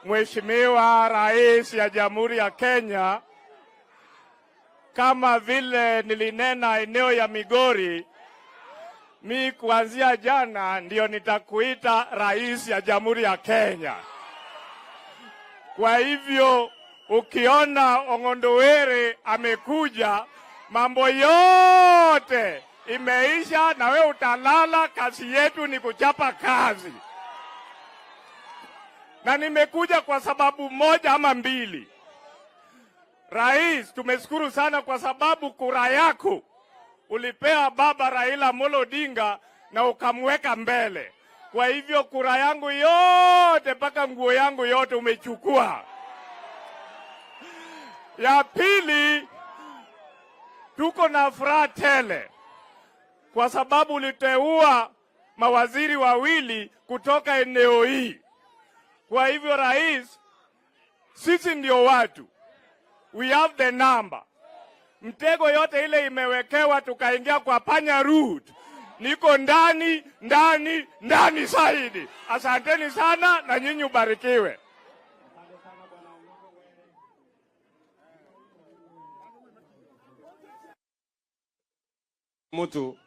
Mheshimiwa Rais ya Jamhuri ya Kenya, kama vile nilinena eneo ya Migori, mi kuanzia jana ndio nitakuita Rais ya Jamhuri ya Kenya. Kwa hivyo ukiona Ong'ondo Were amekuja, mambo yote imeisha na we utalala. Kazi yetu ni kuchapa kazi, na nimekuja kwa sababu moja ama mbili. Rais, tumeshukuru sana kwa sababu kura yako ulipea baba Raila Amolo Odinga na ukamweka mbele. Kwa hivyo kura yangu yote mpaka nguo yangu yote umechukua. Ya pili, tuko na furaha tele kwa sababu uliteua mawaziri wawili kutoka eneo hii. Kwa hivyo rais, sisi ndio watu, we have the number. Mtego yote ile imewekewa, tukaingia kwa panya route. Niko ndani ndani ndani zaidi. Asanteni sana na nyinyi ubarikiwe. Mtu